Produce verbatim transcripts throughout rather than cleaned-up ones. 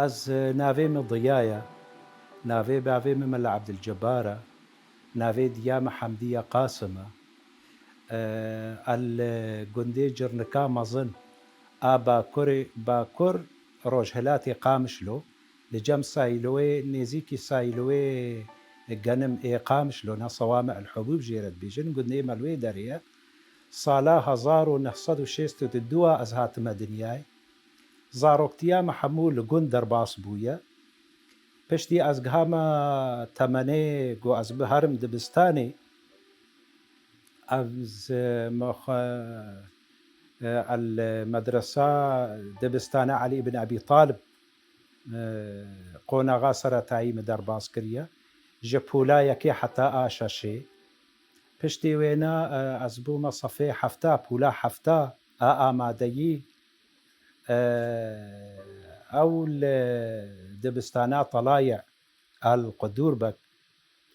Ez, e, navê min Diya ye. Navê bavê min Mela Ebdilcebar e. Navê diya min Hemdiye Qasim e. E, el, e, gundê Cirnika Mezin a Bakurê, Bakur Rojhilatê Qamişlo. Li cem Sayloyê, nêzîkî Sayloyê genim ê Qamişlo ne, Sawami'l Hubûb jê re dibêjin, gundê me li wê derê ye. Sala hezar û neh sed û şêst û du ez hatime dinyayê. Zaroktiya me hemû li gund derbas bûye. Piştî ez gihame temenê ku ez biherim dibistanê, ez, e, me xwe, e, el medresa dibistana Elî ibn Ebî Talib, e, qonaxa seretayî min derbas kiriye. Ji pûla yekê heta a şeşê. Piştî wêna, e, ez bûme sefê hefta, pûla hefta a amadeyî. E, ew li dibistana Telayê el Qudûr Bek,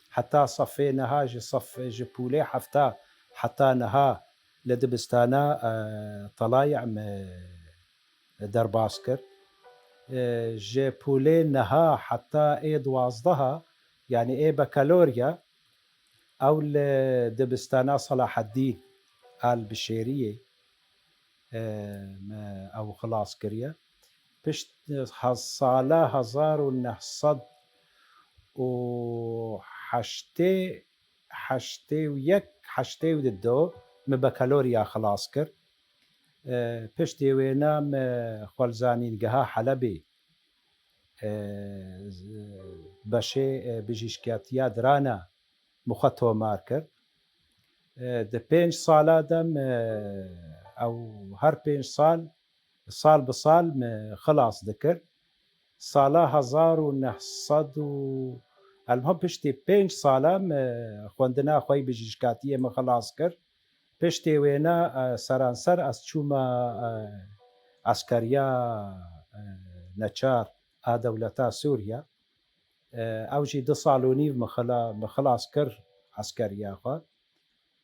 heta sefê niha ji sef-, ji pûlê hefta heta niha li dibistana, e, Telayê me derbas kir. E, ji pûlê niha heta ê duwazdeha, yanî ê bekalorya, ew li dibistana Selaheddîn el Bişêriyê, e, me ew xilas kiriye. Pişt, hez-, sala hezar û neh sed û heştê, heştê û yek, heştê û du min bekalorya xilas kir. E, piştî wêna min xwe li Zanîngeha Helebê, e, z-, beşê, e, bijîşkatiya dirana min xwe tomar kir. E, di pênc sala de min, e, ew her pênc sal, sal bi sal min xilas dikir. Sala hezar û neh sed û, elmuhim piştî pênc sala min xwendina xwe yî bijîşkatiyê min xilas kir. Piştê wêna, e, seranser ez çûme, e, eskeriya, e, neçar a dewleta Sûriye. E, ew jî du sal û nîv min xila-, min xilas kir eskeriya xwe.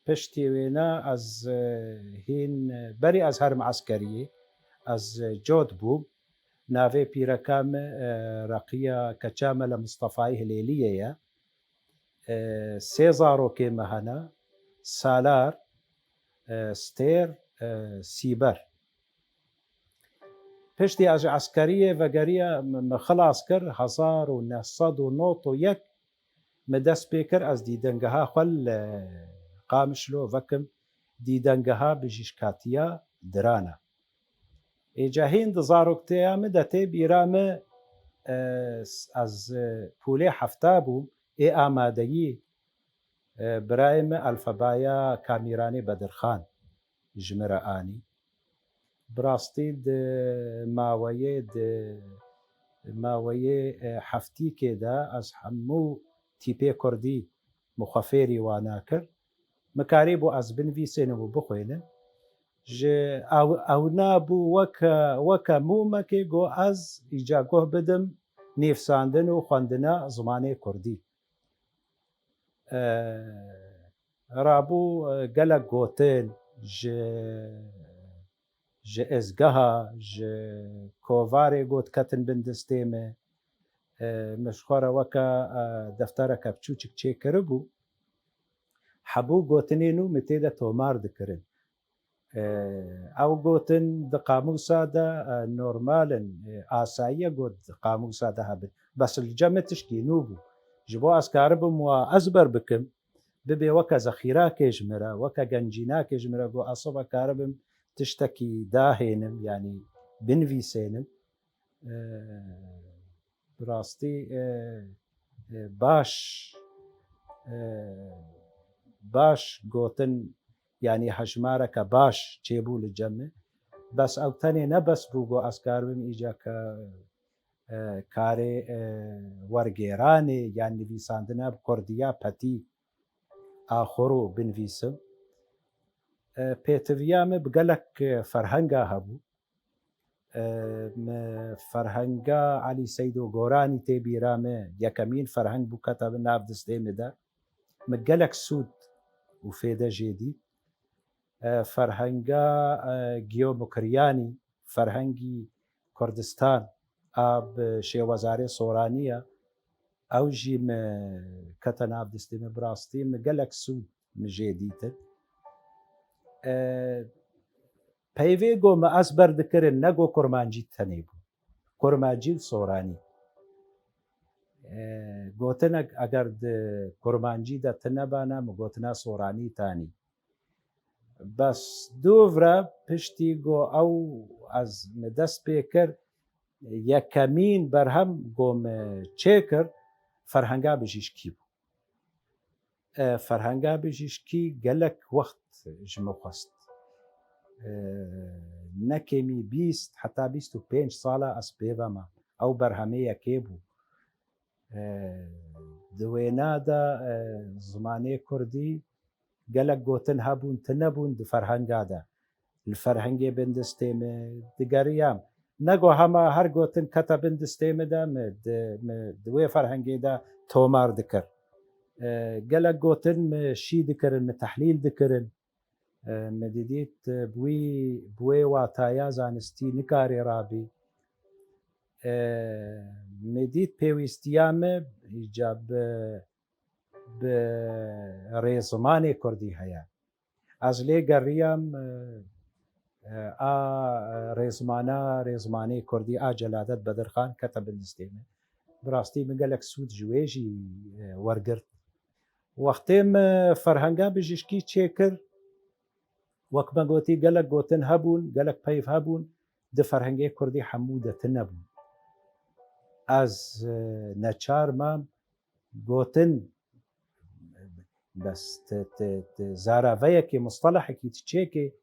Piştî wêna ez, e, hîn, e, berî ez herim eskeriyê, ez, e, cot bûm. Navê pîreka min, e, Reqiya Keça Mele Mistefayî Hilêliyê ye. E, sê zarokê me hene, Salar, e, Stêr, e, Sîber. Piştî ez ji eskeriyê vegeriya, min, min xilas kir, hezar û neh sed û nod û yek min dest pê kir, ez dîdengeha xwe li Qamişlo vekim, dîdengeha bijîşkatiya dirana. Êca hîn di zaroktiya min de tê bîra min, e, s-, ez, e, pûlê hefta bûm, ê amadeyî, e, birayê min elfebaya Kamîranê Bedirxan ji min re anî. Bi rastî di maweyê, di maweyê, e, heftîkê de ez hemû tîpê kurdî min xwe fêrî wana kir. Min karîbû ez binivîsênim û bixwênim. Ji ew, ewna bû weke, weke mûmekê ku ez îca guh bidim nivîsandin û xwendina zimanê kurdî. E, rabû, e, gelek gotin ji, ji êzgeha, ji kovarê ku diketin bin destê me. E, min ji xwe re weke, e, deftereke biçûçik çêkiribû. Hebû gotinên nû min tê de tomar dikirin. E, ew gotin di qamûsa de, e, normal in, e, asayî ye got di qamûsa de hebin. Bes li cem min tişkî nû bû. Ji bo ez karibim wa ezber bikim, bibe weke zexîrakê ji min re, weke gencînakê ji min re, got ez sibe karibim tiştekî dahênim, yanî binivîsênim. E, bi rastî, e, e, baş, e, baş gotin, yanî hejmareke baş çêbû li cem min. Bes ew tenê ne bes bû ku ez karibim îca ke, e, karê, e, wergêranê yan nivîsandina bi kurdiya petî a xwe ro binivîsim. E, pêtiviya min bi gelek, e, ferhenga hebû. E, min ferhenga Elî Seydo Goranî tê bîra min, yekemîn ferheng bû kete bi nav destê min de. Min gelek sûd û fêde jê dît. E, ferhenga, e, Giyo Mukriyanî, ferhengî Kurdistan a bi şêwezarê Soranî ye. Ew jî min kete nav destê min, bi rastî min gelek sûd min jê dîtin. E, peyvê ku min ez berdikirin, ne ku kurmancî tenê bû. Kurmancî û Soranî. E, gotinek eger di kurmancî de tinebana, min gotina Soranî tanî. Bes dûv re piştî ku ew ez min dest pê kir, yekemîn berhem ku min çêkir, ferhenga bijîşkî bû. E, ferhenga bijîşkî gelek wext ji min xwest. E, ne kêmî bîst heta bîst û pênc sala ez pê ve mam. Ew berhemê yekê bû. E, di wêna de, e, zimanê kurdî gelek gotin hebûn, tune bûn di ferhenga de. Li ferhengê bindestê min digeriyam. Ne ku hema her gotin kete bindestê min de, min di, min di wê ferhengê de tomar dikir. E, gelek gotin min şî dikirin, min tehlîl dikirin. E, min didît, e, bi wî, bi wê wataya zanistî nikarê rabî. E, min dît pêwîstiya min îca bi, bi rêzimanê kurdî heye. Ez lê geriyam, e, e, a rêzimana, rêzimanê kurdî a Celadet Bedirxan kete bindestê min. Bi rastî min gelek sûd ji wê jî, e, wergirt. Wextê min ferhenga bijîşkî çêkir, wek me gotî gelek gotin hebûn, gelek peyv hebûn, di ferhengê kurdî hemû de tune bûn. Ez, e, neçar mam gotin, bes ti, ti, ti zaraveyekê, mustelehekî ti çêkê,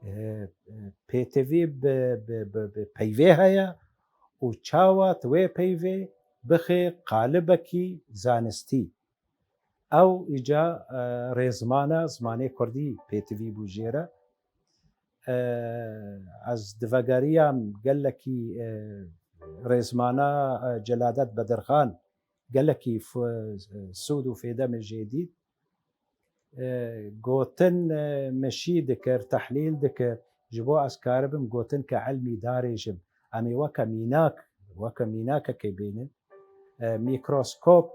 e, e, pêtivî bi, bi, bi, bi peyvê heye û çawa tu wê peyvê bixê qalibekî zanistî. Ew îca, e, rêzimana zimanê kurdî pêtivî bû jê re. E, ez divegeriyam gelekî, e, rêzimana, e, Celadet Bedirxan gelekî f-, e, sûd û fêde min jê dît. E, gotin, e, min şî dikir, tehlîl dikir, ji bo ez karibim gotinke ilmî darêjim. Em ê weke mînak, weke mînakekê bînin. E, mîkroskop,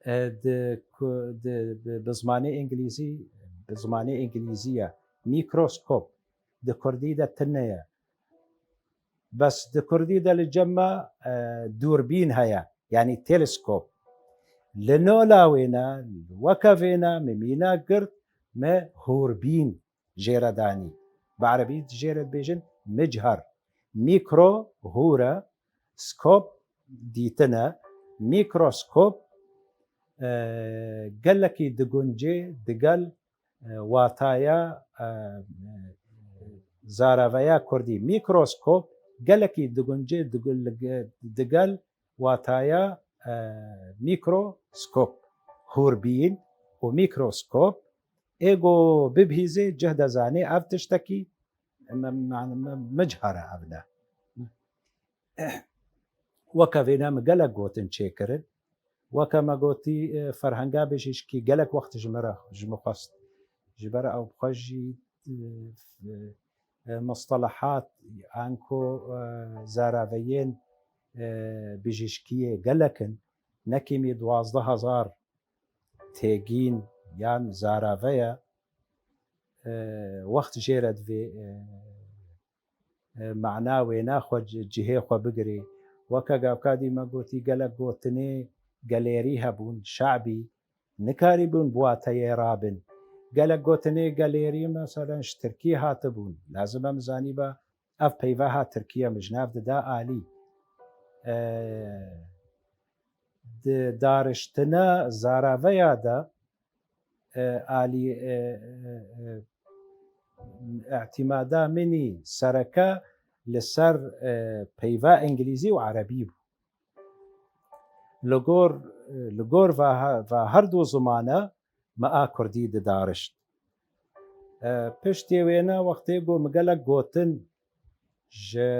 e, di ku-, di, bi, bi zimanê îngilîzî, bi zimanê îngilîzî ye. Mîkroskop di kurdî de tune ye. Bes di kurdî de li cem me, e, dûrbîn heye, yanî teleskop. Li nola wêne, weke vêne, min mînak girt, min hûrbîn jê re danî. Bi erebî jê re dibêjin michar. Mîkro hûr e, skop dîtin e, mîkroskop, e, gelekî diguncê digel, e, wataya, e, zaraveya kurdî. Mîkroskop gelekî diguncê digul-, digel wataya, e, mîkroskop. Hûrbîn û mîkroskop, ê go bibihîzê cih de zanê ev tiştekî me-, me-, me-, michar e, ev ne. Weke vêne min gelek gotin çêkirin. Weke me gotî, e, ferhenga bijîşkî gelek wext ji min re, ji min xwest. Ji ber ew bi xwe jî, e, e, e, mustelehat, anko, e, zaraveyên, e, bijîşkiyê gelek in. Ne kêmî duwazdeh hezar têgîn yan zarave ye. E, wext jê re divê, e, e, mana wêna xwe ci-, cihê xwe bigirê. Weke gavka dî me gotî, gelek gotinê gelêrî hebûn, şe'bî, nikarîbûn bi wateyê rabin. Gelek gotinê gelêrî, meselen, ji tirkî hatibûn. Lazim e min zanîba, ev peyva ha tirkî ye, min ji nav dida alî. E, di dariştina zaraveya de, e, alî, e, e, e, îtîmada min î sereke li ser, e, peyva îngilîzî û erebî bû. Li gor, e, li gor va he-, va her du zimane me a kurdî didarişt. E, piştê wêne wextê ku min gelek gotin ji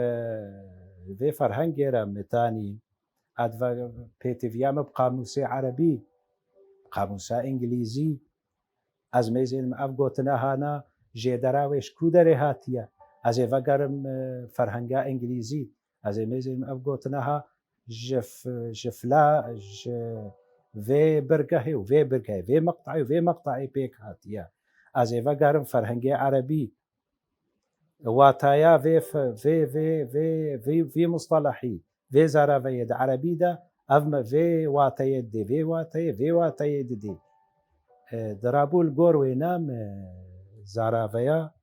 vê ferhengê re min tanî, a dive pêtiviya min bi qamûsê erebî, qamûsa îngilîzî, ez mêzênim ev gotina hana jêdera wê ji ku derê hatiye. Ez ê vegerim, e, ferhenga îngilîzî. Ez ê mêzênim ev gotina ha ji f-, ji fila, ji vê birgehê û vê birgehê, vê meqtayê û vê meqtayê pêk hatiye. Ez ê vegerim ferhengê erebî. Wataya vê f-, vê, vê, vê, vê, vê mustalahî, vê zaraveyê di erebî de, ev me vê wateyê didê, vê wateyê, vê wateyê didê. E, di rabû li gor wêna me zaraveya,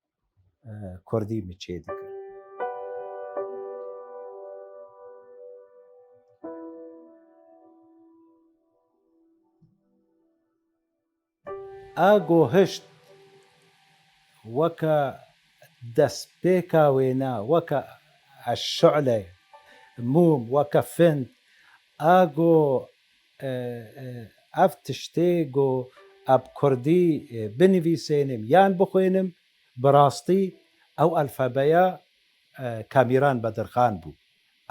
e, kurdî mi çê dikir. A gohişt weke destpêka wêna, weke eşşu'le, mûm, weke find, a go, e, e, ev tiştê go, e, bi kurdî, e, binivîsênim yan bixwênim, bi rastî ew alfabeya, e, Kamîran Bedirxan bû.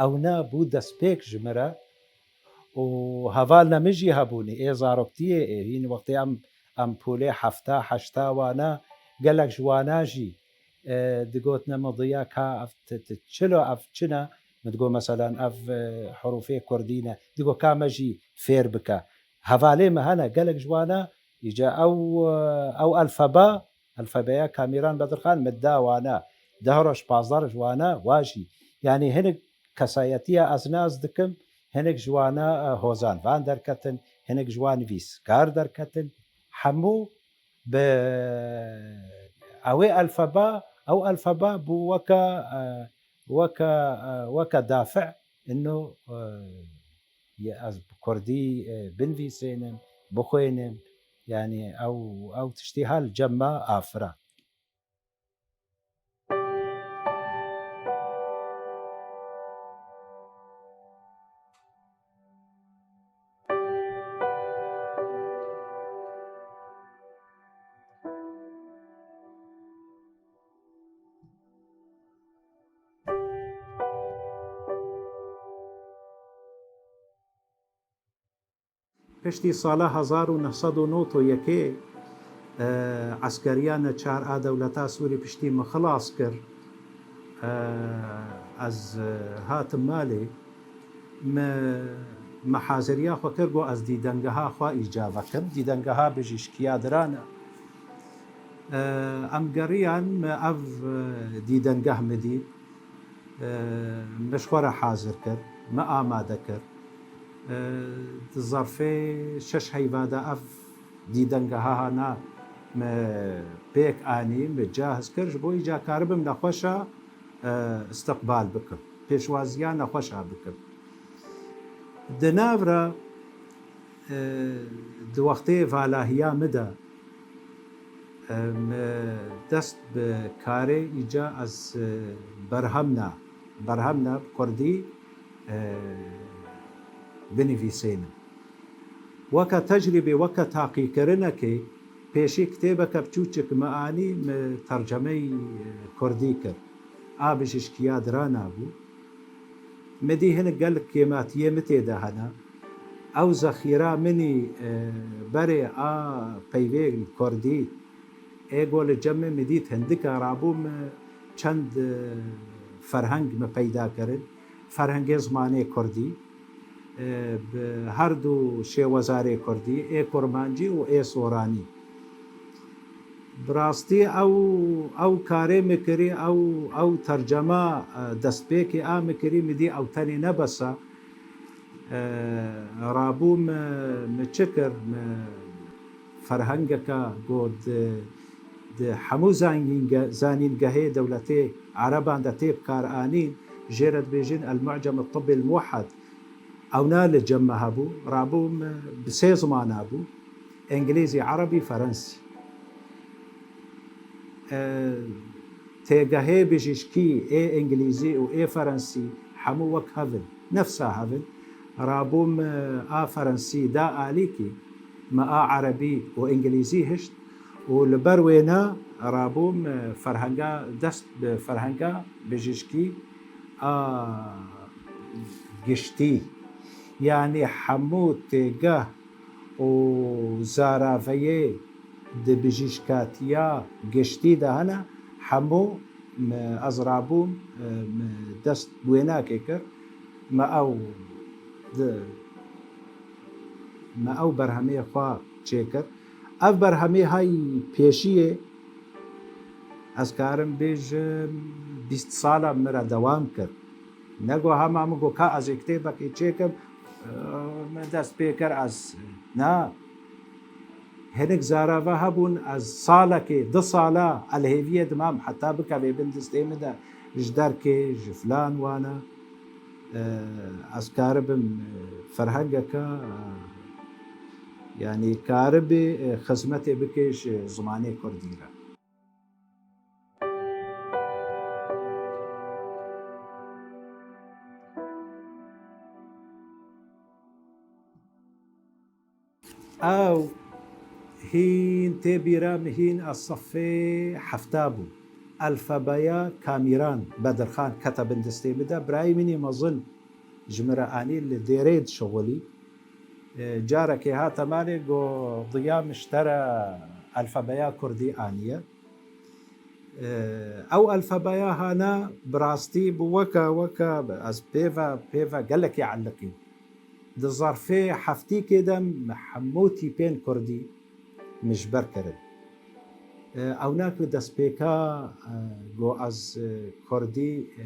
Ewna bû destpêk ji min re û hevalna min jî hebûnî, ê zaroktiyê, ê hîn wextê em, em pûlê hefta, heşta wana, gelek ji wana jî, e, digotine min diya ka ev ti, ti çilo ev çi ne? Min digot, meselan, ev, e, hurûfê kurdî ne. Digot, ka me jî fêr bike. Hevalê me hene, gelek ji wana, îca ew, e, ew alfaba, alfabeya Kamîran Bedirxan min da wana, deh roj, pazdeh roj wana, wa jî. Yanî hinek kesayetiya ez nas dikim, hinek ji wana, e, hozanvan derketin, hinek ji wan nivîskar derketin. Hemû bi ew ê alfaba, ew alfaba bû weke, e, weke, e, weke dafi, ino, e, ye ez bi kurdî, e, binivîsênim, bixwênim, yanî ew, ew tiştî ha li cem me afira. Piştî sala hezar û neh sed û nod û yekê, e, eskeriya neçar a dewleta Sûrî piştî min xilas kir, e, ez, e, hatim malê. Me, me haziriya xwe kir, got, ez dîdengeha xwe îca vekim, dîdengeha bijîşkiya diran e. E, em geriyan, me ev, e, dîdengeh min dît. E, me ji xwe re hazir kir, me amade kir. E, di zerfê şeş heyva de ev dîdengeha hana me pêk anî, me cahiz kir, ji bo îca karibim nexweşa, e, istiqbal bikim, pêşwaziya nexweşa bikim. Di nav re, e, di wextê valahiya min de, e, me dest bi karê îca ez, e, berhemna, berhemna bi kurdî, e, binivîsênim. Weke tecrîbê, weke taqîkirinekê, pêşî kitêbeke biçûçik me anî, me tercemeyî, e, kurdî kir. A bijîşkiya dirana bû. Me dî hinek gelek kêmatiyê min tê de hene. Ew zexîra min î, e, berê a peyvê kurdî, ê go li cem min, min dît hindika rabû, min çend, e, ferheng min peyda kirin. Ferhengê zimanê kurdî, e, bi her du şêwezarê kurdî, ê kurmancî û ê soranî. Bi rastî ew, ew karê min kirî, ew, ew tercema, e, destpêkê a min kirî, min dî ew tenê ne bes e. E, rabû min, min çi kir, min ferhengeke got di, di hemû zanînge-, zanîngehê dewletê ereban de tê bikaranîn, jê re dibêjin El-Mu'cem El-Tibbi El-Muwehhed. Ewna li cem me hebû, rabû min bi sê zimana bû, îngilîzî, erebî, ferensî. E, têgehê bijîşkî ê îngilîzî û ê ferensî hemû wek hev in, nefsa hev in. Rabû min a ferensî da alîkî, min a erebî û îngilîzî hişt û li ber wêna rabû min ferhenga, dest bi ferhenga bijîşkî a giştî, yanî hemû têgeh û zaraveyê di bijîşkatiya giştî de hene, hemû Me ez rabûm, e, me dest bi wênakê kir, me ew di, me ew berhemê xwe çêkir. Ev berhemê hay pêşiyê, ez karim bêjim, bîst sala min re dewam kir. Nego hema min got, ka ez ê kitêbekê çêkim, e, min dest pê kir, ez, na. Hinek zarava hebûn, ez salekê, du sala, ez li hêviyê dimam, heta bikeve bin destê min de, ji derkê, ji filan wana, e, ez karibim, e, ferhengeke, e, yanî karibê, e, xizmetê bike ji zimanê kurdî re. Ew hîn tê bîra min, hîn ez sefê hefta bûm. Elfebeya Kamîran Bedirxan kete bin destê min de. Birayê min ê mezin ji min re anî, li Dêrê dişixulî. E, carekê hate malê, got, Diya, min ji te re elfebeya kurdî aniye. E, ew elfebeya hana bi rastî bi weke, weke ez pê ve, pê ve gelekî eliqîm. Di zerfê heftîkê de min hemû tîpên kurdî min ji ber kirin. E, ew nak li destpêka, e, got ez, e, kurdî, e,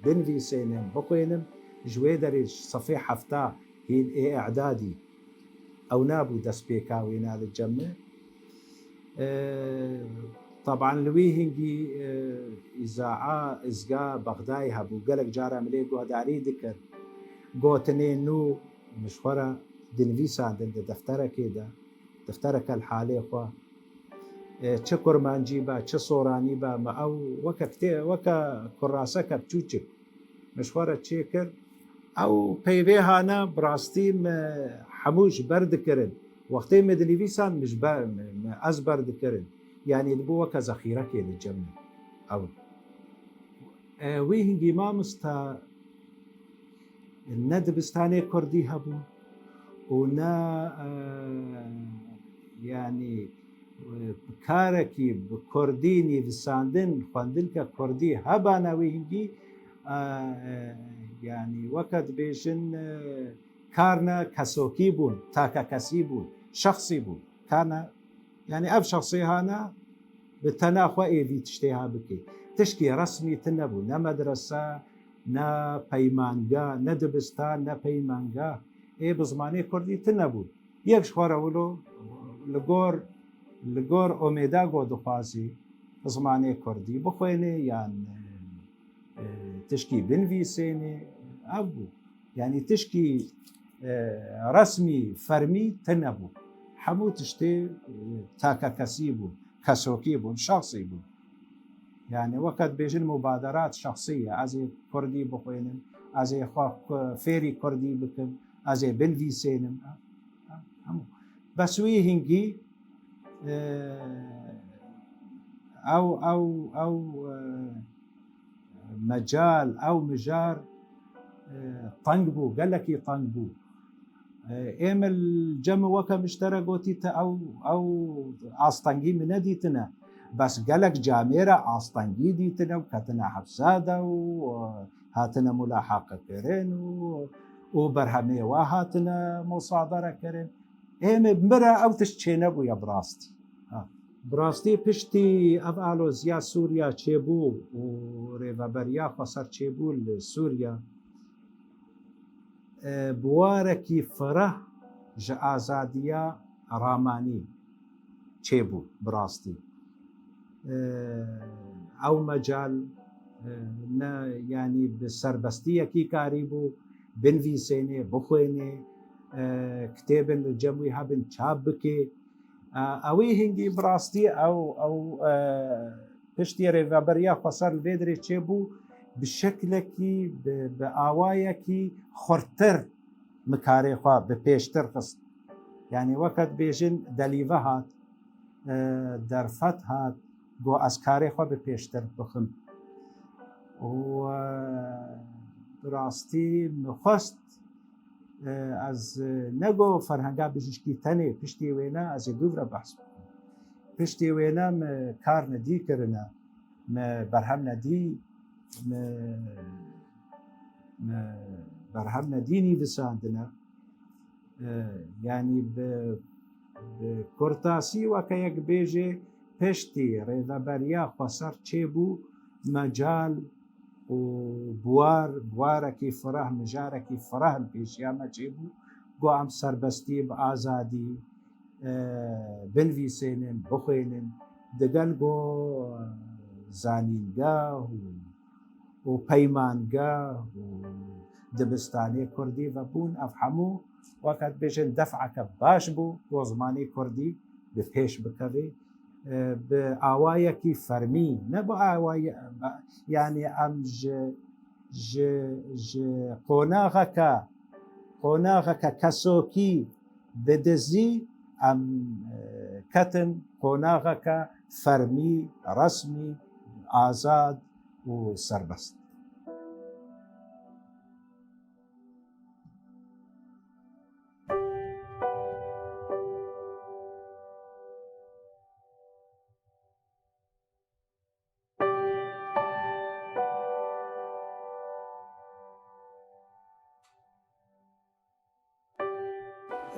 binivîsênim, bixwênim, ji wê derê ji sefê hefta hîn ê îdadî. Ew nabû destpêka wêna li cem min. E, teban li wî hingî, e, îzaa, izga Bexdayê hebû. Gelek cara min lê guhdarî dikir. Gotinê nû min ji xwe re dinivîsandin di defterekê de. Deftereke li halê xwe. E, çi kurmancî be, çi soranî be, me ew weke kitê-, weke kuraseke biçûçik min ji xwe re çêkir. Ew peyvê hane, bi rastî me hemû ji ber dikirin. Wextê me dinivîsan, me ji ber, me, me ez ber dikirin. Yanî dibû weke zexîrekê li cem min. Ew. E, wî hingî mamosta ne dibistanê kurdî hebû û ne, e, yanî, e, karekî bi kurdî nivîsandin, xwendinke kurdî hebana wî hingî, e, e, yanî weke dibêjin, e, karna kesokî bûn, takekesî bûn, şexsî bûn. Karna, yanî ev şexsê hana bi tena xwe ê vî tiştê ha bike. Tişkî resmî tune bû, ne medrese, ne peymanga, ne dibistan, ne peymanga. Ê bi zimanê kurdî tune bû. Yek ji xwe re wilo li gor, li gor omêda ku dixwazî zimanê kurdî bixwêne yan, e, tişkî binivîsêne, ev bû. Yanî tişkî, e, resmî, fermî tune bû. Hemû tiştê, e, takekesî bû, kesokî bûn, şexsî bûn. Yanî weke dibêjin mubaderat şexsî ye. Ez ê kurdî bixwînim, ez ê xwe ku-, fêrî kurdî bikim, ez ê binivîsênim. Hemû. Bes wî hingî, e, ew, ew, ew, e, mecal, ew mijar, e, teng bû, gelekî teng bû. E, ê min li cem weke min ji te re gotî, te ew, ew astengî min nedîtine. Bes gelek camêre astengî dîtine û ketine hepse de û, e, hatine mulahaqekirin û, û berhemê we hatine musadere kirin. Ê min, min re ew tişt çênebûye bi rastî. Ha. Bi rastî piştî ev aloziya Sûriya çêbû û rêveberiya xweser çêbû li Sûriya, e, bi warekî fireh ji azadiya ramanî çêbû bi rastî. E, ew mecal, e, ne, yanî bi serbestiyekî karîbû binivîsênê, bixwênê, e, kitêbin li cem wî hebin çap bikê. E, ewî hingî bi rastî ew, ew, e, piştî rêveberiya xweser li vê dirê çêbû, bi şeklekî, bi, bi awayekî xurttir min karê xwe bi pêştir xist. Yanî weke dibêjin delîve hat, e, derfet hat, got ez karê xwe bi pêştir bixim. Û, e, bi rastî min xwest, e, ez, e, nego ferhenga bijîşkî tenê, piştî wêne ez ê dûv re behs bikim. Piştî wêne min karne dî kirine. me berhem nedî, me, me berhem nedî nivîsandine. E, yanî bi, bi kurtasî weke yek bêjê piştî rêveberiya xweser çêbû, mecal û buwar, buwarekî fireh, mijarekî fireh li pêşiya me çêbû, ku em serbestî, bi azadî, e, binivîsênin, bixwênin, digel ku zanîngeh û, û peymangeh û dibistanê kurdî vebûn. Ev hemû weke dibêjin def'eke baş bû, ku zimanê kurdî bi pêş bikevê, e, bi awayekî fermî, ne bi awayê, yanî em ji, ji, ji qonaxeke, qonaxeke kesokî bi dizî em, e, ketin qonaxeke fermî, resmî, azad û serbest.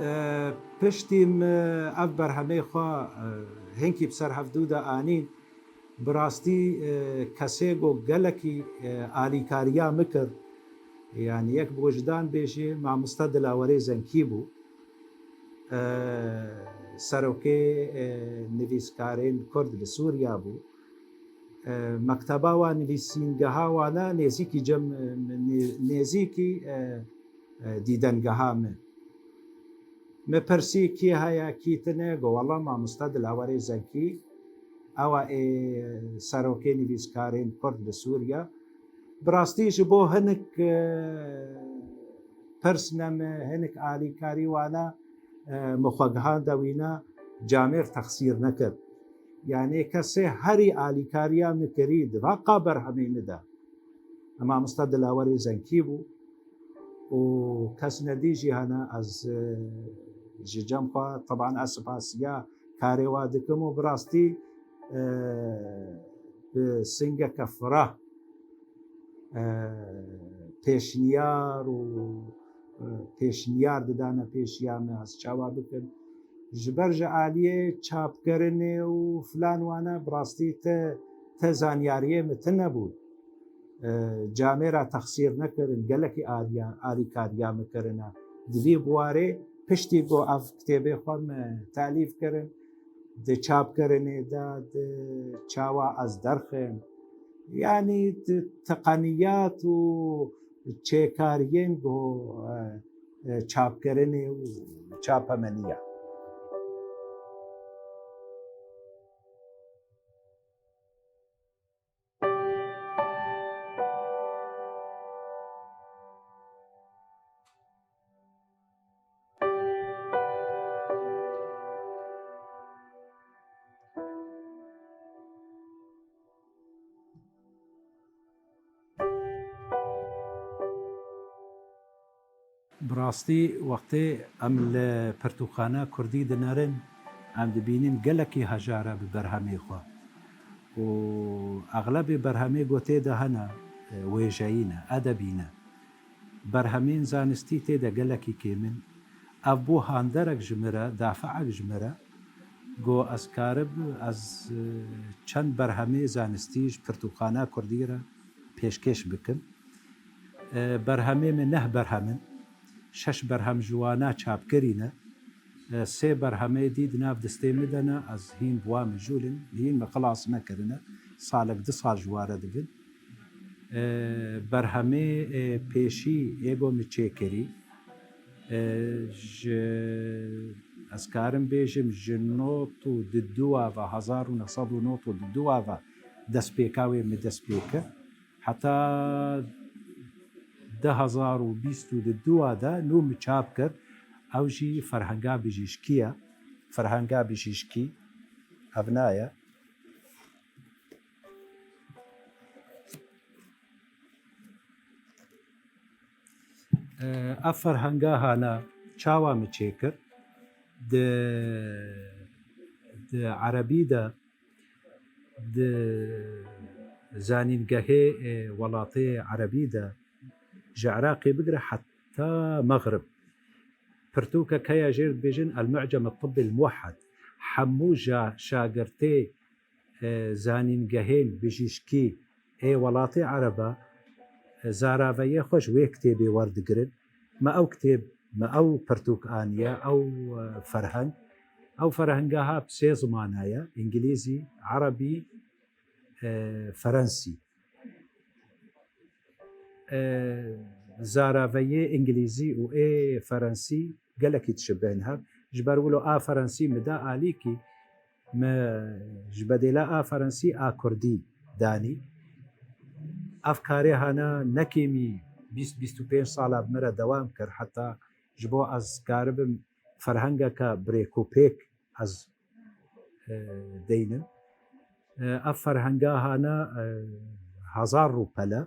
E, piştî min ev berhemê xwe, e, hinkî bi ser hevdû de anîn, bi rastî, e, kesê ku gelekî, e, alîkariya min kir, yanî yek bi wijdan bêjî, mamoste Dilawerê Zenkî bû. E, serokê, e, nivîskarên Kurd li Sûriya bû. E, mekteba wan, nivîsîngeha wan e nêzîkî cem, e, nê-, nêzîkî, e, e, dîdengeha min. Min pirsî, kî heye, kî tune? Got, wela mamoste Dilawerê Zenkî, ew e, ê serokê nivîskarên Kurd li Sûriya. Bi rastî ji bo hinek, e, pirs ne min, hinek alîkarî wan e, e, min xwe gihande wîna, camêr texsîr nekir. Yanî kesê herî alîkariya min kirî, di va qa berhemê min de. Mamoste Dilawerê Zenkî bû û kes nedî jî hene, ez, e, ji cem xwe, teban ez spasiya karê wa dikim û bi rastî, e, bi singeke fireh, e, pêşniyar û, e, pêşniyar didane pêşiya me, ez çawa bikim. Ji ber ji aliyê çapkirinê û filan wane, bi rastî te, te zanyariyê min tune bû. E, camêra texsîr nekirin, gelekî aliya, alîkariya min kirine. Di vî buwarê piştî ku ev kitêbê xwe min telîf kirin, di çapkirinê de, di çawa ez derxim, yanî di teqeniyat û çêkariyên ku, e, e, çapkirinê û çapemeniya. Bi rastî wextê em li pirtûkxana kurdî dinerin, em dibînin gelekî hejar e bi berhemê xwe. Û exlebê berhemê ku tê de hene, e, wêjeyî ne, edebî ne. Berhemên zanistî tê de gelekî kêm in. Ev bû handerek ji min re, dafeek ji min re, ku ez karib, ez, e, çend berhemê zanistî ji pirtûkxana kurdî re pêşkêş bikim. E, berhemê min neh berhem in. Şeş berhem ji wana çapkirî ne. E, sê berhemê dî di nav destê min de ne, ez hîn bi wan mijûl in, hîn min xilas nekirine. Salek du sal ji wa re dibin. E, berhemê, e, pêşî ê ku min çêkirî, e, ji, ez karim bêjim, ji nod û du a ve, hezar û neh sed û nod û du a ve destpêka wê min dest pê kir. Heta du hezar û bîst û du de nû min çap kir. Ew jî ferhenga bijîşkî ye. Ferhenga bijîşkî ev naye. Ev ferhenga hana çawa min çêkir? Di, di erebî de, di Zanîngehê, e, welatê erebî de ji Iraqê bigire heta Mexrib. Pirtûkek heye jê re dibêjin El-Mu'cem El-Tibbi El-Muwehhed. Hemû ja-, şagirtê, e, zanîngehên bijîşkî ê welatê ereba, e, zaraveyê xwe ji wê kitêbê werdigirin. Me ew kitêb, me ew pirtûk aniye, ew, e, ferheng. Ew ferhenga ha bi sê zimana ye, îngilîzî, erebî, e, ferensî. E, zaraveyê îngilîzî û ê ferensî gelekî dişibin hev. Ji ber wilo a ferensî min da alîkî, min ji bedêla a ferensî a kurdî danî. Ev karê hana ne kêmî bîst bîst û pênc sala bi min re dewam kir, heta ji bo ez karibim ferhengeke birêkûpêk ez, e, deynim. E, ev ferhenga hana, e, hezar rûpel e.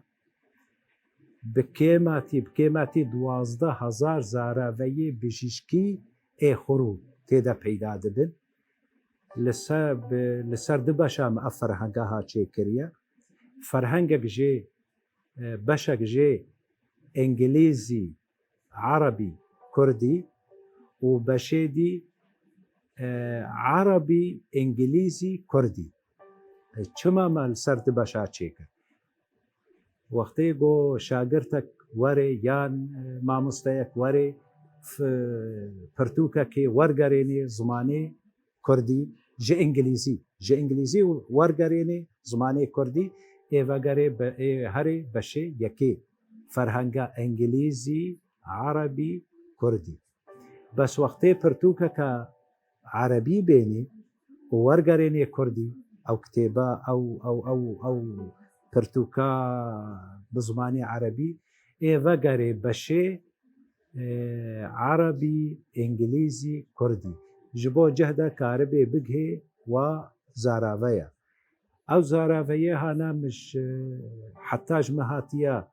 Bi kêmatî, bi kêmatî duwazdeh hezar zaraveyê bijîşkî ê xurû tê de peyda dibin. Li ser, bi, li ser du beşa me ev ferhenga ha çêkiriye. Ferhengek jê, e, beşek jê îngilîzî, erebî, kurdî û beşê dî, e, erebî, îngilîzî, kurdî. E, çima me li ser du beşa çêkir? Wextê ku şagirtek were yan, e, mamosteyek were, f-, pirtûkekê wergerênê zimanê kurdî ji îngilîzî, ji îngilîzî wergerênê zimanê kurdî, ê vegerê be-, ê herê beşê yekê, ferhenga îngilîzî, erebî, kurdî. Bes wextê pirtûkeke erebî bênê û wergerênê kurdî, ew kitêba, ew, ew, ew, ew pirtûka bi zimanê erebî, ê vegerê beşê, e, erebî, îngilîzî, kurdî. Ji bo cih de karibê bigihê wa zaraveya. Ew zaraveyê hana min ji, heta ji min hatiye,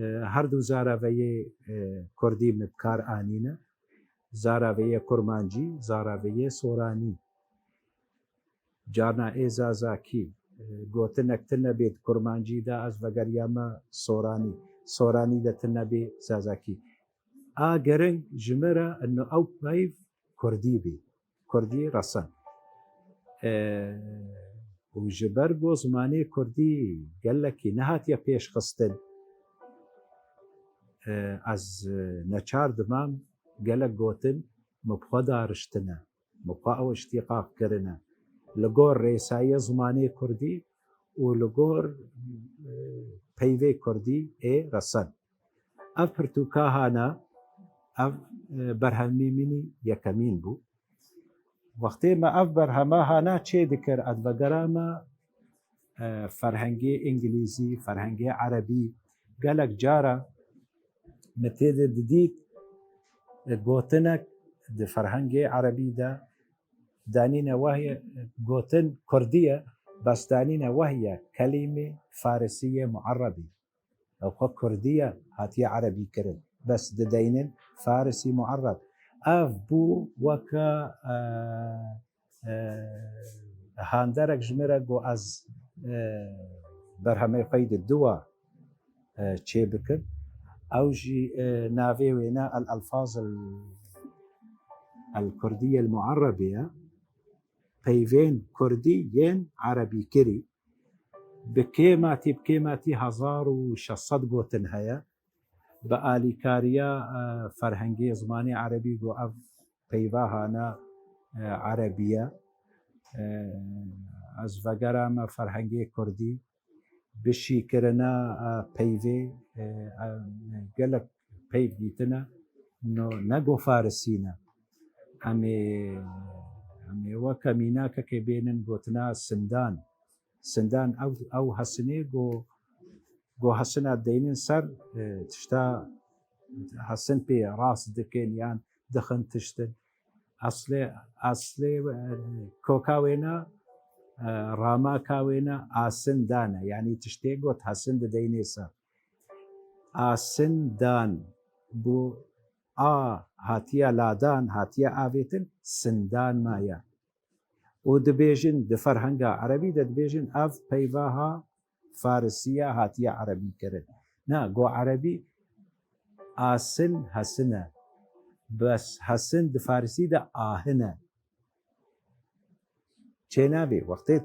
e, her du zaraveyê, e, kurdî min bi kar anîne. Zaraveyê kurmancî, zaraveyê soranî. Carna ê zazakî, e, gotinek tune bê di kurmancî de, ez vegeriyame soranî. Soranî de tune bê zazakî. A giring ji min re ino ew peyv kurdî bê. Kurdî resen. E, û ji ber ku zimanê kurdî gelekî nehatiye pêşxistin, e, ez, e, neçar dimam gelek gotin min bi xwe dariştine. Min xwe ew îştîqaq kirine li gor rêsayê zimanê kurdî û li gor, e, peyvê kurdî ê resen. Ev pirtûka hana, ev, e, berhemê min î yekemîn bû. Wextê me ev berhema hana çê dikir, ez vegerame, e, ferhengê îngilîzî, ferhengê erebî, gelek cara min tê de didît, e, gotinek di ferhengê erebî de danîne wehye, gotin kurdî ye, bes danîne wehye kelîmê farisî yê muerebî. Ew xwe kurdî ye, hatiye erebî kirin. Bes dideynin farisî muereb. Ev bû weke, e, e, handerek ji min re got ez, e, berhemê xwe yî di diwa, e, çê bikim. Ew jî, e, navê wê ne El Elfaz El, El Kurdî El Muerrebê ye. Peyvên kurdî yên erebî kirî. Bi kêmatî, bi kêmatî hezar û şeş sed gotin heye. Bi alîkariya, e, ferhengê zimanê erebî ku ev peyva hane, e, erebî ye. E, ez vegerame ferhengê kurdî bi şîkirina, e, peyvê, e, e, gelek peyv dîtine, no, ne go farisî ne. Em ê, em ê weke mînakekê bênin gotina sindan. Sindan ew, ew hesinê go, go hesina deynin ser, e, tişta hesin pê rast dikin yan dixin tiştin. Eslê, eslê, e, koka wêna, e, ramaka wêna asin dane. Yanî tiştê got hesin dideynê ser. Asin dan bû a hatiye ladan, hatiye avêtin, sindan maye. Û dibêjin, di ferhenga erebî de dibêjin, ev peyva ha Farisiya hatiye erebî kirin. Na, go erebî asin hesin e. Bes hesin di farisî de ahin e. Çênabê, wextê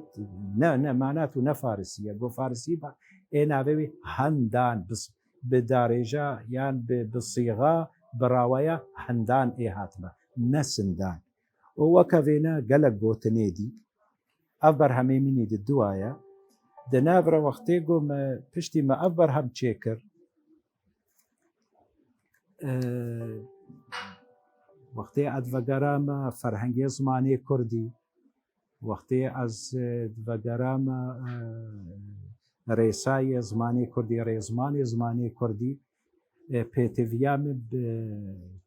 ne, ne, mana tu ne farisî ye. Go farisî ba, ê navê wî hendan, bi s-, bi darêja yan bi, bi sîxa, bi raweya hendan ê hatime. Ne sindan. Û weke vêne gelek gotinê dî. Ev berhemê min î di dua ye. Di nav re wextê ku me piştî me ev berhem çêkir, e, wextê ez vegerame ferhengê zimanê kurdî, wextê ez, e, vegerame, e, rêsayê zimanê kurdî, rêzimanê zimanê kurdî, e, pêtiviya min bi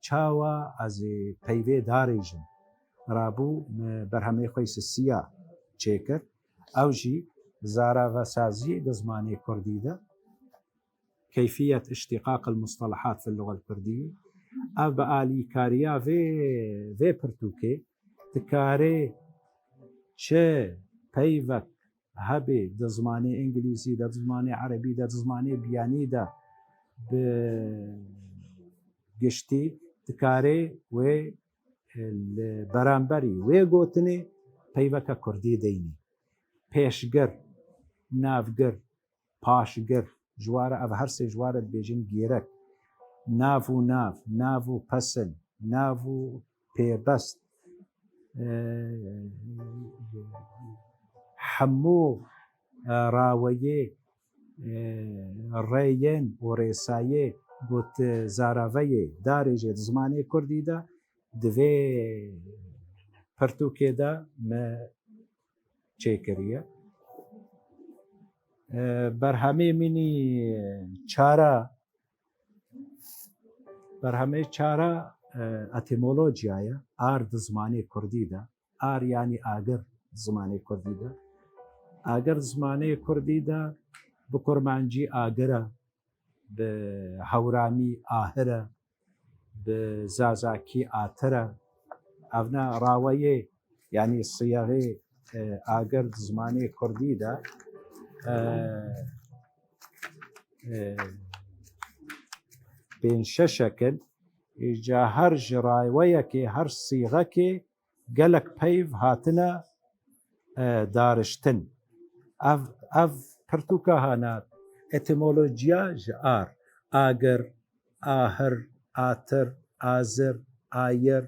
çawa ez ê peyvê darêjim. Rabû min berhemê xwe sisiya çêkir. Ew jî zaravesaziyê di zimanê kurdî de, keyfiyet iştiqaq el mustalahat fil lugal kurdî. Ev bi alîkariya vê, vê pirtûkê dikarê çi peyvek hebê di zimanê îngilîzî de, di zimanê erebî de, di zimanê biyanî de bi giştî dikarê wê, e, li beramberî wê gotinê peyveke kurdî deynî. Pêşgir, navgir, paşgir, ji ware ev her sê ji ware dibêjin gêrek. Nav û nav, nav û pesin, nav û pêbest. E, hemû, e, raweyê, e, rêyên û rêsayê got, e, zaraveyê darêjê di zimanê kurdî de di vê pirtûkê de me çêkiriye. E, berhemê min î çara, berhemê çara, e, etîmolojya ye, ar di zimanê kurdî de, ar yanî agir di zimanê kurdî de. Agir di zimanê kurdî de bi kurmancî agir e, bi hewramî ahir e, bi zazakî atir e. Evna raweyê, yanî siyexê, e, agir di zimanê kurdî de, e, e, pênc şeşek in. Îca her ji raweyekê, her sîxekê gelek peyv hatine, e, dariştin. Ev, ev pirtûka hana etîmolojiya ji ar, agir, ahir, atir, azir, ayir,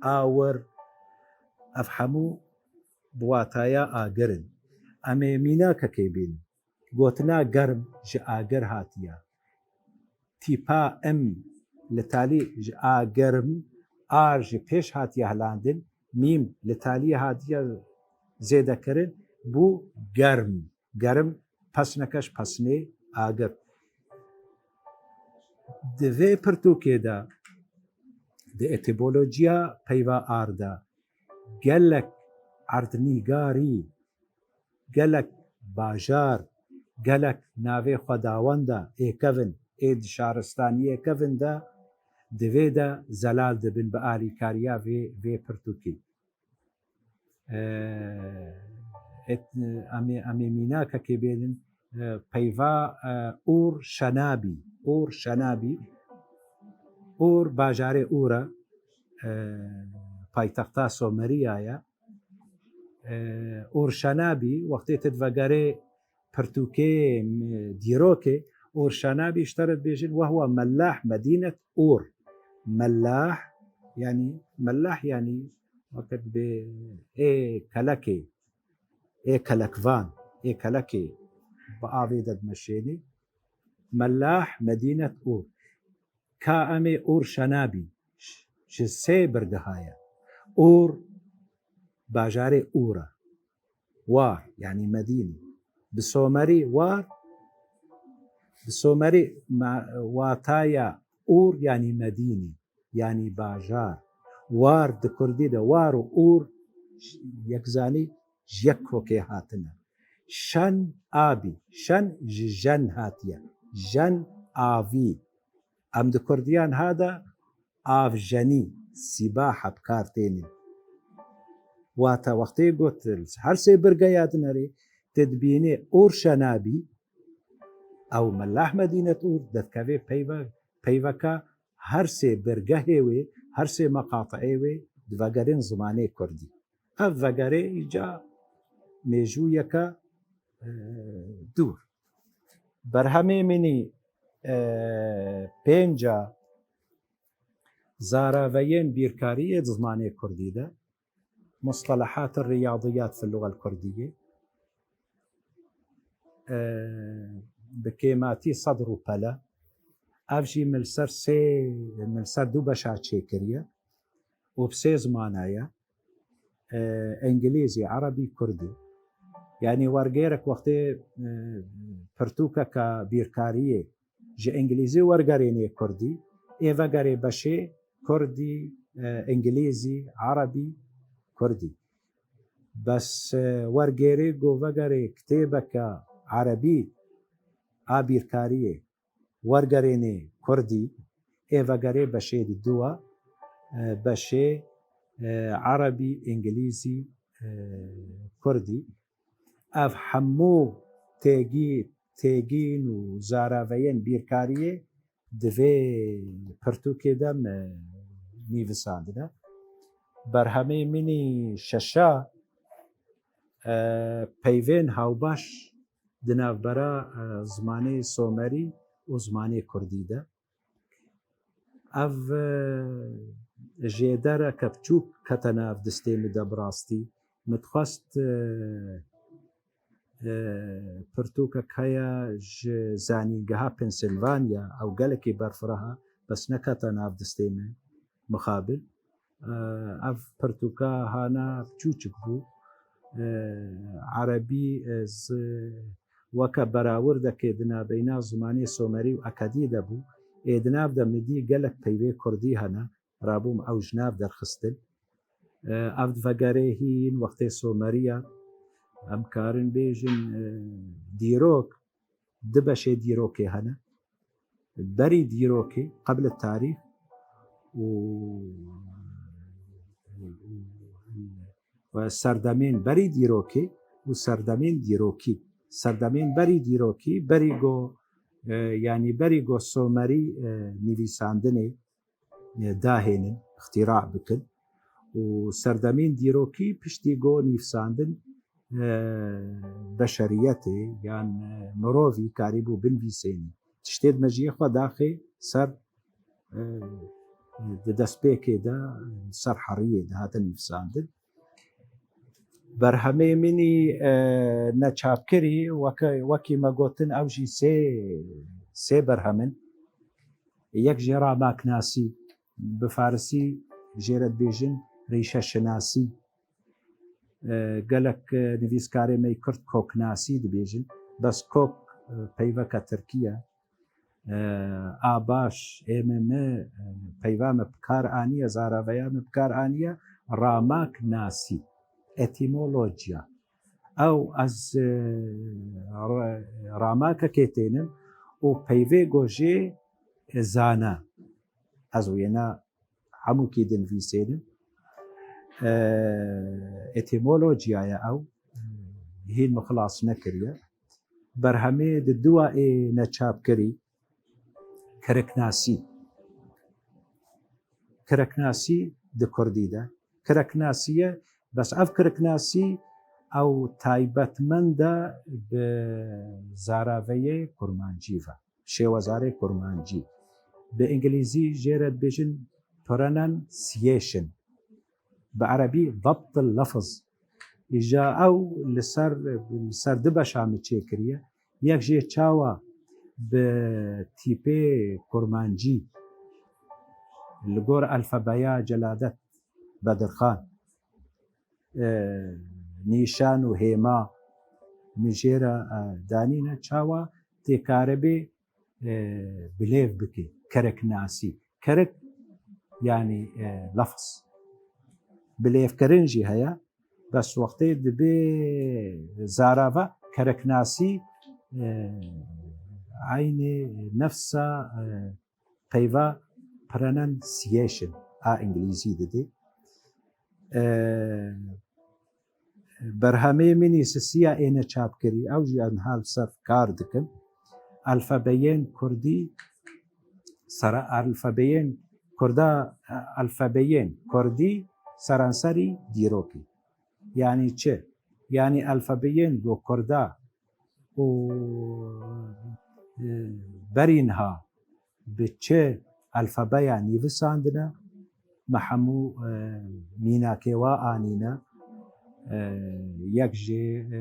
awir, ev hemû bi wataya agir in. Em ê mînakekê bînin. Gotina germ ji agir hatiye. Tîpa im li talî ji a germ, ar ji pêş hatiye hilandin, mîm li talî hatiye zêdekirin, bû germ. Germ pesneke ji pesnê agir. Di vê pirtûkê de, di etîmolojiya peyva ar de gelek erdnîgarî, gelek bajar, gelek navê xwedawenda ê kevin, ê di şaristaniyê kevin de, di vê de zelal dibin bi alîkariya vê, vê pirtûkê. E, et-, em ê, em ê mînakekê bênin, e, peyva, e, Ûr Şenabî. Ûr Şenabî. Ûr, bajarê Ûr e, e, paytexta Someriya ye. E, Ûr Şenabî, wextê tu divegerê pirtûkê, m-, dîrokê, Ûr Şenabî ji te re dibêjin, wehwa mellah medînet Ûr. Mellah, yanî, mellah yanî wekî bê ê kelekê, ê kelekvan, ê kelekê bi avê de dimeşênê. Mellah medînet Ûr. Ka em ê Ûr Şenabî ji sê birgeha ye. Ûr, bajarê Ûr e. War, yanî Medînî. Bi somerî war, bi somerî ma-, wataya Ûr, yanî Medînî, yanî bajar. War di kurdî de, war û Ûr yek zanî ji yek kokê hatine. Şen abî, şen ji jen hatiye. Jen avî. Em di kurdiyan ha de avjenî, sîbahe bi kar tênin. Wate wextê got, her sê birgeya dinerê, tu dibînê Ûr Şenabî, Ew Mela Ehmedî Netûr derdikeve peyve, peyveka her sê bergehê wê, her sê meqateyê wê divegerin zimanê kurdî. Ev vegere îca mêjûyeke, e, dûr. Berhemê min î, e, pênca zaraveyên bîrkariyê di zimanê kurdî de, مصطلحات الرياضيات في اللغة الكردية. E, bi kêmatî sedr û pele. Ev jî min li ser sê, min li ser du beşa çêkiriye û bi sê zimana ye. E, Îngilîzî, Erebî, Kurdî. Yanî wergêrek wextê, e, pirtûkeke bîrkariyê ji Îngilîzî wergerênê Kurdî, ê vegerê beşê Kurdî, e, Îngilîzî, Erebî, Kurdî. Bes, e, wergêrê go vegerê kitêbeke Erebî a bîrkariyê wergerênê Kurdî, ê vegerê beşê di dua, e, beşê, e, Erebî, Îngilîzî, e, Kurdî. Ev hemû têgî-, têgîn û zaraveyên bîrkariyê di vê pirtûkê de me nivîsandine. Berhemê min î şeşa, e, peyvên hawbaş di navbera, e, zimanê somerî û zimanê kurdî de. Ev, e, jêdereke biçûk kete nav destê min de bi rastî. Min dixwest, e, e, pirtûkek heye ji zanîngeha Pensilvanya, ew gelekî berfireh e, bes nekete nav destê min, mixabil. E, ev pirtûka hana biçûçik bû. E, Erebî, e, zi-, weke berawirdekê di navbeyna zimanê somerî û ekedî de bû. Ê di nav de min dî gelek peyvê kurdî hene. Rabûm ew ji nav derxistin. E, ev divegerê hîn wextê someriya. Em karin bêjin, e, dîrok, du beşê dîrokê hene. Berî dîrokê, qebl tarîx û, û, û, û serdemên berî dîrokê û serdemên dîrokî. Serdemên berî dîrokî, berî go, e, yanî berî go somerî, e, nivîsandinê, e, dahênin, îxtîra bikin. Û serdemên dîrokî piştî go nivîsandin, e, beşeriyetê yan, e, mirovî karîbû binivîsênî. Tiştê di mejiyê xwe daxê ser, e, di destpêkê de, ser heriyê de hatin nivîsandin. Berhemê min î, e, neçapkirî, weke, wekî me gotin, ew jî sê, sê berhem in. Yek jê ramaknasî, bi farisî jê re dibêjin rîşeşinasî. E, gelek, e, nivîskarê me yê kurd koknasî dibêjin. Bes kok, e, peyveke tirkî ye. E, a baş, ê me, me, e, peyva me bi kar aniye, zaraveya me bi kar aniye, ramak nasî, etîmolojya. Ew ez, e, ra-, ramakekê tênim û peyvê go jê, e, zana. Ez wêna hemûkî dinivîsênim. E, etîmolojya ye ew, hîn min xilas nekiriye. Berhemê di dua ê neçapkirî, kiriknasî. Kiriknasî di kurdî de. Kiriknasî ye, bes ev kiriknasî ew taybetmend e bi zaraveyê kurmancî ve. Şêwezarê kurmancî. Bi îngilîzî jê re dibêjin pronunciation. Bi erebî ضبط اللفظ. Îja ew li ser, li ser du beşa min çêkiriye. Yek jê çawa bi tîpê kurmancî li gor alfabeya Celadet Bedirxan, e, nîşan û hêma min jê re, e, danîne, çawa tê karibê, e, bilêv bikê, keriknasî. Kerik, yanî, e, lafz. Bilêvkirin jî heye, bes wextê dibê zarava keriknasî, e, eynê nefsa, e, peyva pronunciation a îngilîzî didê. E, berhemê min î sisiya ê neçapkirî, ew jî ez niha li ser kar dikim. Alfabeyên kurdî, sera-, alfabeyên kurda, alfabeyên kurdî seranserî dîrokî. Yanî çi? Yanî alfabeyên go kurda û, e, berî niha bi çi alfabeya nivîsandine, me hemû, e, mînakê wa anîne, e, yek jê, e,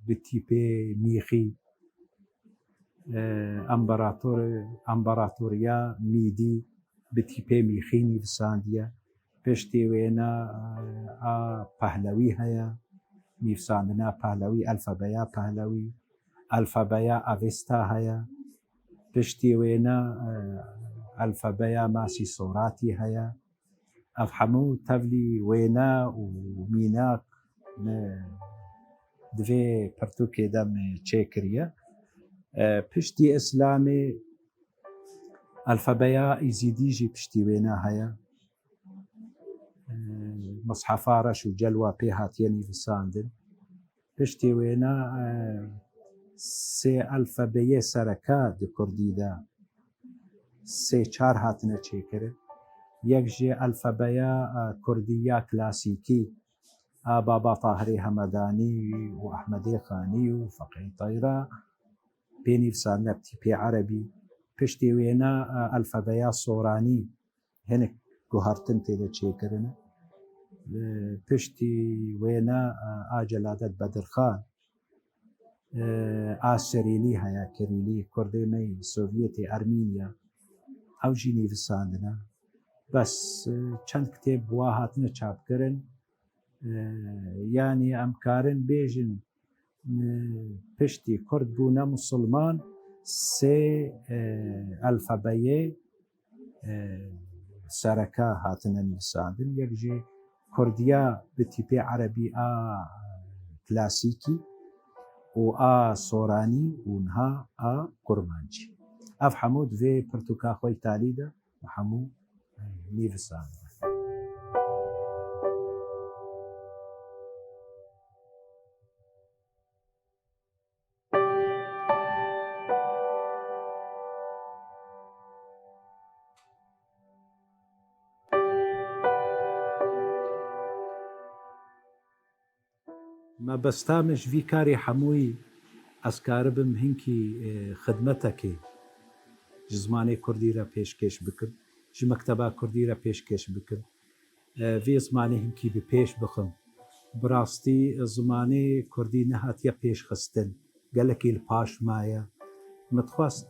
bi tîpê mîxî, e, împarator-, împaratoriya Mîdî bi tîpê mîxî nivîsandiye. Piştî wêne, e, a Pehlewî heye, nivîsandina Pehlewî, alfabeya Pehlewî, alfabeya Avesta heye. Piştî wêne, e, alfabeya Masî Soratî heye. Ev hemû tevlî wêne û mînak me di vê pirtûkê de me çêkiriye. E, piştî Îslamê alfabeya Îzîdî jî piştî wêne heye. E, Mishefa Reş û Celwa pê hatiye nivîsandin. Piştî wêne, e, sê alfabeyê sereke di kurdî de sê çar hatine çêkirin. Yek jê alfabeya, e, kurdî ya klasîkî a Baba Tahirê Hemedanî û Ehmedê Xanî û Feqî Teyra pê nivîsandine bi tîpê erebî. Piştî wêne, e, alfabeya soranî hinek guhertin tê de çêkirine. E, piştî wêne, e, a Celadet Bedirxan, e, a Sirîlî heye, Kirîlî, kurdê me yî Sovyetê, Ermînya, ew jî nivîsandine. Bes, e, çend kitêb bi wa hatine çapkirin. E, yanî em karin bêjin, e, piştî kurd bûne musulman, sê, e, alfabeyê, e, sereke hatine nivîsandin. Yek jê kurdiya bi tîpê erebî a klasîkî û a soranî û niha a kurmancî. Ev hemû di vê pirtûka xwe yî talî de hemû, e, nivîsandin. Mebesta min ji vî karê hemûyî ez karibim hinkî, e, xidmetekê ji zimanê kurdî re pêşkêş bikim, ji mekteba kurdî re pêşkêş bikim. E, vê zimanê hinkî bi pêş bixim. Bi rastî zimanê kurdî nehatiye pêşxistin, gelekî li paş maye. Min dixwest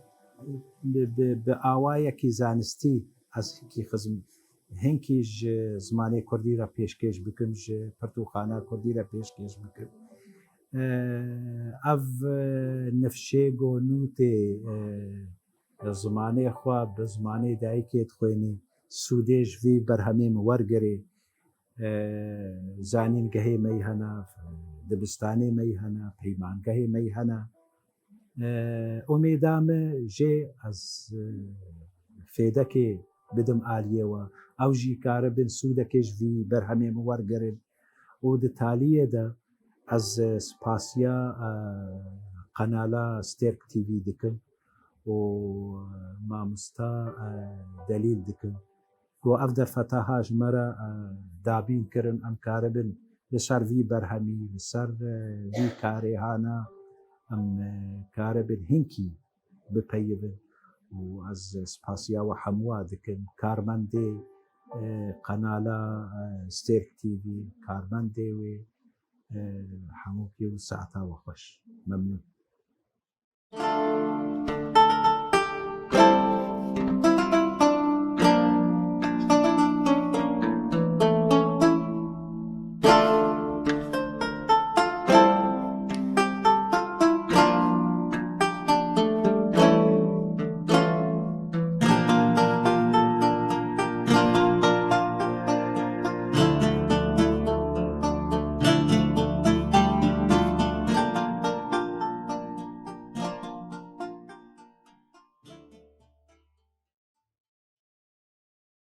bi, bi, bi awayekî zanistî ez hinkî xizm-, hinkî ji zimanê kurdî re pêşkêş bikim, ji pirtûkxana kurdî re pêşkêş bikim. E, ev, e, nifşê go nûtê, e, zimanê xwe bi zimanê dayikê dixwênî, sûdê ji vî berhemê min wergirê. E, zanîngehê me yî hene, dibistanê me yî hene, peymangehê me yî hene. E, umêda min jê ez, e, fêdekê bidim aliyê we. Ew jî karibin sûdekê ji vî berhemê min wergirin. Û di taliyê de ez, e, spasiya, e, qenala Stêrk T V dikim û mamosta, e, Delîl dikim. Ku ev derfeta ha ji me re, e, dabîn kirin, em karibin li ser vî berhemî, li ser, e, vî karê hana, em, e, karibin hinkî bipeyivin. Û ez spasiya we hemû dikim, karmendê, e, qenala, e, Stêrk T V, karmendê wê, e, hemû pê û saeta we xweş. Memnûn.